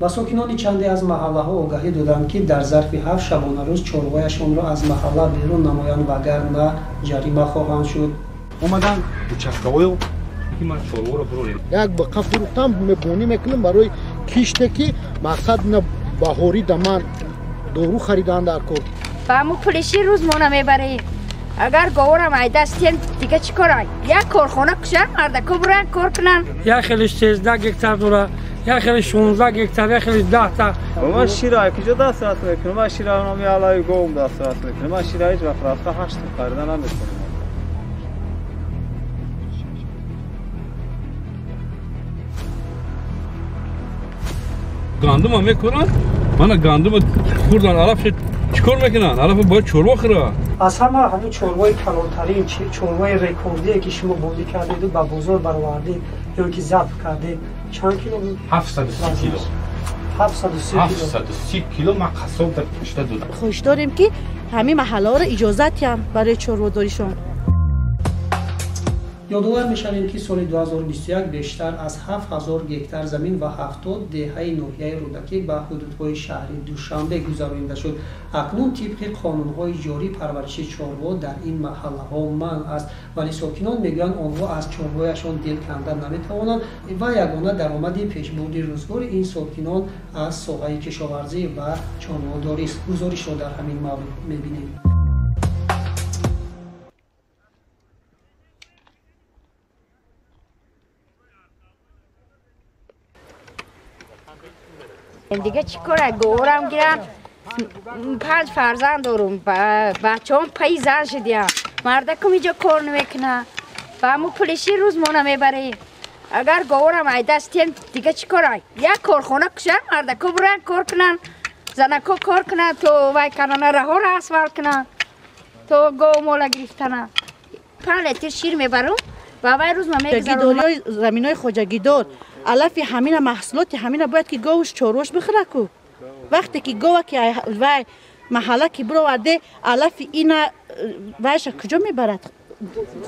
Ба сокинони чанде аз маҳаллаҳо огаҳӣ доданд, ки дар зарфи 7 шабонарӯз чорвояшонро аз маҳалла берун намоянд, вагарна ҷарима хоҳанд шуд. Омадан участковой ки ман чорворо бурорем. Як бақа фурӯхтам, мебонӣ мекунам барои киште ки мақсад ина баҳорӣ да ман дору харидан дар кор. Ба ҳамун пулиши рӯз мона мебарем. Агар говарам ай дастем, дига чӣ кор? Як корхона кушан, мардако буран кор кунанд. Як хелиш 13 гектар дора, як хелиш 16 гектар, як хелиш 10 та. Ман шира куҷо дастрас мекунам? Ман шира номи алаи говм дастрас мекунам. Ман шира ҳеҷ вақт рафта 8 харида наметавонам. Гандума мекунанд, мана гандума хӯрдан, алаф чӣ кор мекунанд? Алаф бояд чорво хӯрад. Аз ҳама ҳамин чорвои калонтарин, чорвои рекордие ки шумо бозӣ кардеду ба бозор баровардед ё ки забҳ кардед, чанд кило буд? 730 кило. 730 кило. 730 кило ман қассоб дар кушта додам. Хоҳиш дорем ки ҳамин маҳаллаҳоро иҷозат диҳанд барои чорводоришон. Ёдовар мешавем, ки соли 2021 бештар аз 7000 гектар замин ва 70 деҳаи ноҳияи Рӯдакӣ ба ҳудудҳои шаҳри Душанбе гузаронида шуд. Акнун тибқи қонунҳои ҷорӣ парвариши чорво дар ин маҳаллаҳо манъ аст, вале сокинон мегӯянд онҳо аз чорвояшон дил канда наметавонанд ва ягона даромади пешбурди рӯзгори ин сокинон аз соҳаи кишоварзӣ ва чорводорист. Гузоришро дар ҳамин маврид мебинем. Дига чӣ кора? Говарам гирам, 5 фарзанд дорум, бачаҳом пайи зан шудиям. Мардакум иҷо кор намекунад. Ба ҳамун пулиши рӯз мона мебарем. Агар говарам ай дастем, дига чӣ кора? Як корхона кушан, мардако буран кор кунанд, занако кор кунанд, то вай канана раҳоро асфалт кунанд, то гов мола гирифтана. 5 литр шир мебарум ва вай рӯз ма мегузаронам. Заминои хоҷагидор алафи ҳамина, маҳсулоти ҳамина бояд ки говш чорвош бихӯра ку. Вақте ки гова ки вай маҳалла ки бироварде, алафи ина вайша куҷо мебарад?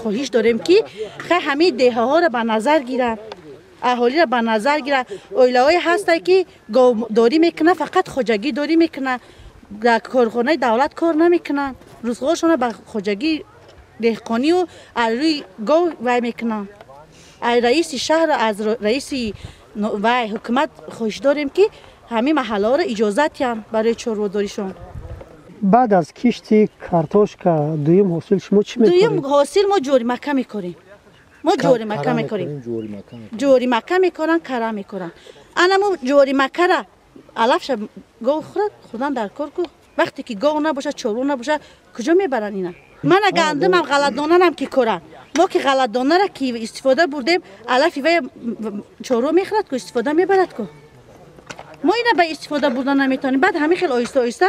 Хоҳиш дорем ки хай ҳамаи деҳаҳоро ба назар гиранд, аҳолиро ба назар гиранд. Оилаҳое ҳастанд ки говдорӣ мекунанд, фақат хоҷагидорӣ мекунанд, дар корхонаи давлат кор намекунанд, рӯзғоршонро ба хоҷагии деҳқонию аз рӯи гов вай мекунанд. Аз раиси шаҳр, аз раиси вай ҳукумат хоҳиш дорем ки ҳамин маҳаллаҳоро иҷозат диҳанд барои чорводоришон. Баъд аз кишти картошка дуюм ҳосил шумо чӣ мекоред? Дуюм ҳосил мо ҷоримака мекорем. Мо ҷоримака мекорем. Ҷоримака мекоранд, кара мекоранд. Ана мо ҷоримакара алафша гов хӯрад, хӯрдан дар кор ку. Вақте ки гов набошад, чорво набошад, куҷо мебаранд ина? Мана гандумам ғалатдонарам ки корам. Мо ки ғалатдонара ки истифода бурдем, алафи вай чорво мехӯрад ку, истифода мебарад ку. Мо ина ба истифода бурда наметавонем. Баъд ҳамин хел оҳиста оҳиста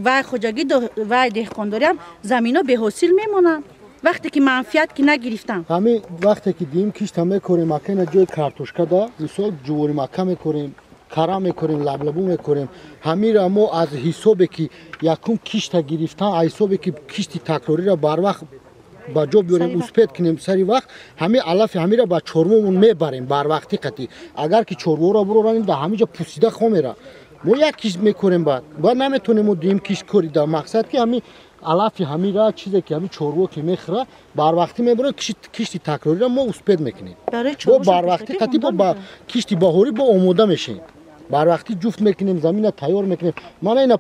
вай хоҷагӣ вай деҳқондориам замино беҳосил мемонанд. Вақте ки манфиат ки нагирифтам. Ҳамин вақте ки дим кишта мекорем, ака ина ҷои картошка да, мисол ҷуворимака мекорем, кара мекорем, лаблабу мекорем. Ҳамира мо аз ҳисобе ки якум кишта гирифтан, аз ҳисобе ки кишти такрориро барвақт ба ҷо биёрем, успет кунем сари вақт, ҳамин алафи ҳамира ба чорвомон мебарем барвақтӣ қатӣ. Агар ки чорворо бурорем, дар ҳамин ҷо пусида хо мера. Мо як кишт мекорем, баъд наметонем мо дуюм кишт корида. Мақсад ки ҳамин алафи ҳамира, чизе ки ҳамин чорво ки мехӯра, барвақтӣ мебарем, кишти такрориро мо успет мекунем. Бо барвақтӣ қатӣ бо ба кишти баҳорӣ бо омода мешем. Барвақтӣ ҷуфт мекунем, замина тайёр мекунем. Мана ина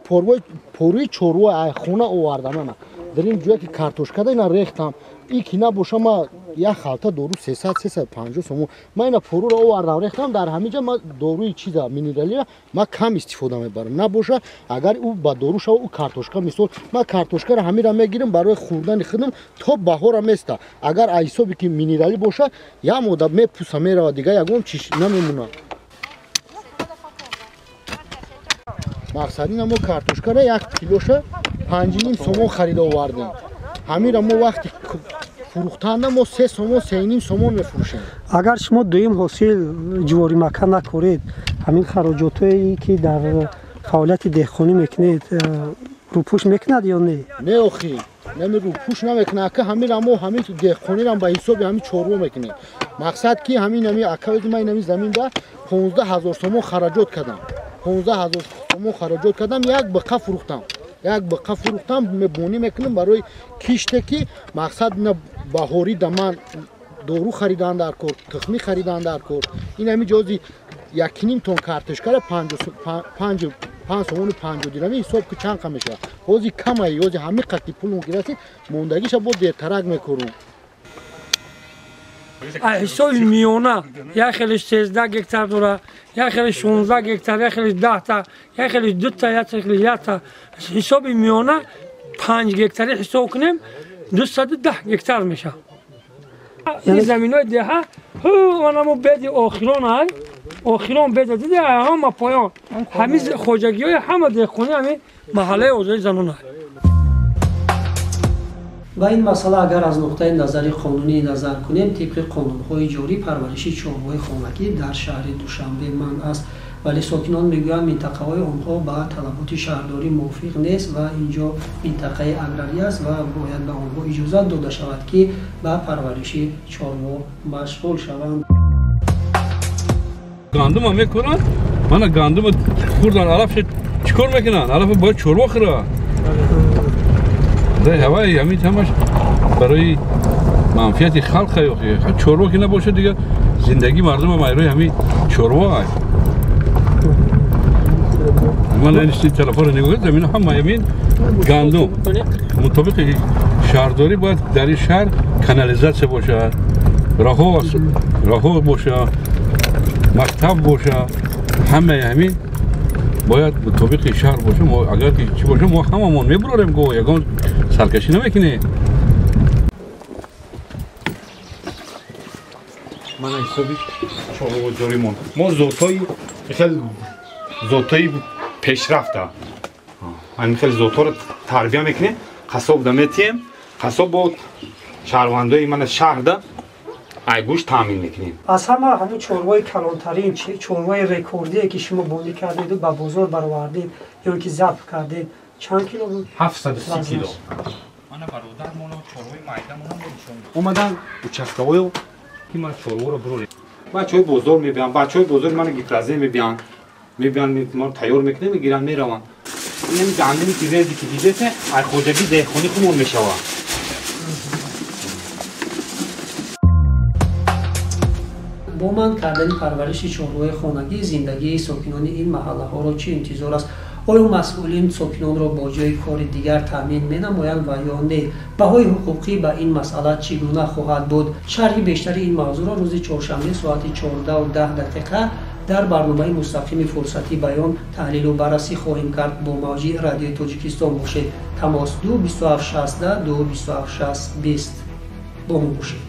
порӯи чорво ай хона овардам ана. Дар ин ҷое ки картошка да ина рехтам. И ки набоша ма як халта дору 300-350 сомон. Ман ина порӯро овардам, рехтам, дар ҳамин ҷа ма доруи чиза минералиро ма кам истифода мебарам. Набоша агар ӯ ба дору шава, ӯ картошка мисол ма картошкаро ҳамира мегирам барои хӯрдани худам то баҳора места. Агар аз ҳисобе ки минералӣ боша, як мода мепуса мерава, дига ягон чиз намемонад. Мақсад ина мо картошкаро як килоша 5,5 сомон харида овардем. Ҳамира мо вақти фурӯхтанда мо 3 сомон, 3,5 сомон мефурӯшем. Агар шумо дуюм ҳосил ҷуворимака накоред, ҳамин хароҷотое ки дар фаъолияти деҳқонӣ мекунед, рӯпӯш мекунад ё не? Не охи, нами рӯпӯш намекунад. Ака ҳамира мо ҳамин деҳқониро ба ҳисоби ҳамин чорво мекунем. Мақсад ки ҳамин ҳамин ака ман ҳамин заминда 15 000 сомон хараҷот кардам. 15,000 сомон хароҷот кардам, як бақа фурӯхтам. Як бақа фурӯхтам, мебонӣ мекунам барои киште ки мақсад ина баҳорӣ да ман дору харидан дар кор, тухмӣ харидан дар кор. Ин ҳами ҷози 1.5 тон картошкара 5 сомону 50 дирами ҳисоб ки чанд қа мешавад. Ҳози камай, ҳози ҳами қати пулум ки расид, мондагиша бо дертарак мекорум. Ҳисоби миёна як хелеш 13 гектар дора, як хелеш 16 гектар, як хелеш 10 та, як хелеш 2 та, як хелеш 1 та. Ҳисоби миёна 5 гектари ҳисоб кунем, 210 гектар мешавад. Ин заминои деҳа ҳамамо беди охирон ай, охирон беда диди ҳама поён. Ҳамин хоҷагиҳои ҳама деҳқони ҳамин маҳаллаи озоди занон ай. Ба ин масъала агар аз нуқтаи назари қонунӣ назар кунем, тибқи қонунҳои ҷорӣ парвариши чорвои хонагӣ дар шаҳри Душанбе манъ аст, вале сокинон мегӯянд минтақаҳои онҳо ба талаботи шаҳрдорӣ мувофиқ нест ва инҷо минтақаи аграрӣ аст ва бояд ба онҳо иҷозат дода шавад, ки ба парвариши чорво машғул шаванд. Гандума мекунанд, мана гандума хӯрдан, алаф чӣ кор мекунанд? Алаф бояд чорво хӯрад. Ҳавай ҳамин ҳамаш барои манфиати халқ ё чорво ки набошад, дигар зиндагии мардум ҳам айрои ҳамин чорво аст. Ман ин телефонро нигоҳ кардам, замин ҳама ҳамин гандум. Мутобиқи шаҳрдорӣ бояд дар ин шаҳр канализатсия бошад, роҳҳо бошад, мактаб бошад, ҳамаи ҳамин бояд мутобиқи шаҳр бошад. Мо агар ки чӣ бошад, мо ҳамамон мебурорем, го ягон саркашӣ намекунем. Ман ҳисоби чорводоримон мо зотҳои хеле зотҳои пешрафта, ҳамин хеле зотҳоро тарбия мекунем, қассоб да метиҳем, қассоб бо шаҳрвандои мана шаҳрда айгӯшт таъмин мекунем. Аз ҳама ҳамин чорвои калонтарин, чорвои рекордие ки шумо бонӣ кардеду ба бозор баровардед ё ки забҳ кардед, чанд кило буд? 730 кило. Мана бародармоно чорвои майдамона омадан участковою ки ман чорворо бурорем. Бачаҳои бозор мебиёнд, бачаҳои бозори мана гипразе мебиёнд, мебиёнд, мо тайёр мекунем, мегиранд, мераванд. Ин гандуме ки резди ки дидете, ай хоҷагии деҳқонӣ хумон мешавад. Бо манъ кардани парвариши чорвои хонагӣ зиндагии сокинони ин маҳаллаҳоро чӣ интизор аст? Оё масъулин сокинонро бо ҷои кори дигар таъмин менамоянд ва ё не? Баҳои ҳуқуқӣ ба ин масъала чӣ гуна хоҳад буд? Шарҳи бештари ин мавзӯъро рӯзи чоршанбе соати 14:10 дар барномаи мустақими фурсати баён таҳлилу баррасӣ хоҳем кард. Бо мавҷи радиои Тоҷикистон бошед. Тамос 2 27 60 2 27 60 20. Бо мо бошед.